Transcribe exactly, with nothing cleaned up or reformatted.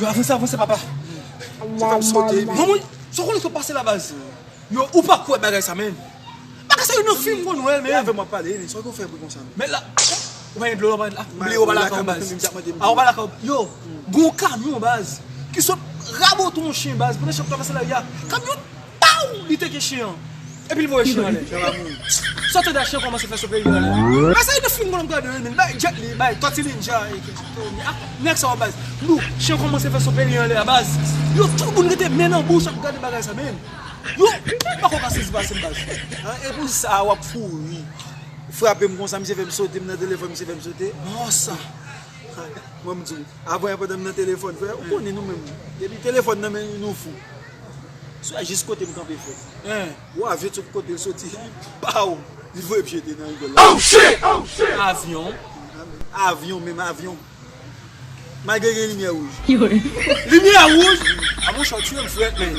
Yo, avanse, avanse, papa. Se fè m sote. Manman, sa w konnen sa k pase la, baz? Yo, ou pa kwè bagay sa, menm. Bagay sa, yo nan fim, konn wè l, menm. Avè m w ap pale, men sa w fè pou konsa, menm. Men la, ou pa gen dlo la, ou pa gen la. Bliye, ou pa lakay, baz. A, ou pa lakay. Yo, gon kamyon, baz, ki sot rabote yon chen, baz, pandan chen ap travèse lari a. Kamyon, paw! Li teke chen an. Epi l voye chen anlè. Chen an pa mouri. Sa w tande a chen kòmanse fè soperi anlè. Bagay sa, e nan fim, konn ap gade, menm. Bay Jet Li, bay Tortue Ninja, e, nèg sa yo, baz. Nou, chen kòmanse fè soperi anlè a, baz. Yo, tout moun rete men nan bouch ap gade bagay sa, menm. Yo, m pa kwè w ka sezi pase m, baz. An, e pou sa w ap kouri. Frape m konsa, misye fè m sote, m nan telefòn, misye fè m sote. Bon sa. Mwen m di w, avan yè pandan m nan telefòn, frè, ou konnen nou menm. Depi telefòn nan men nou, nou fou. Sou a jis kote m kanpe, frè. Hein. Ou avyon sot kote l soti, li, paw, li voye m jete nan rigòl la. Oh shit! Oh shit! Avyon. Avyon, menm avyon. Malgre gen limyè wouj. Limyè wouj? A monchè, w tiye m frèt, men.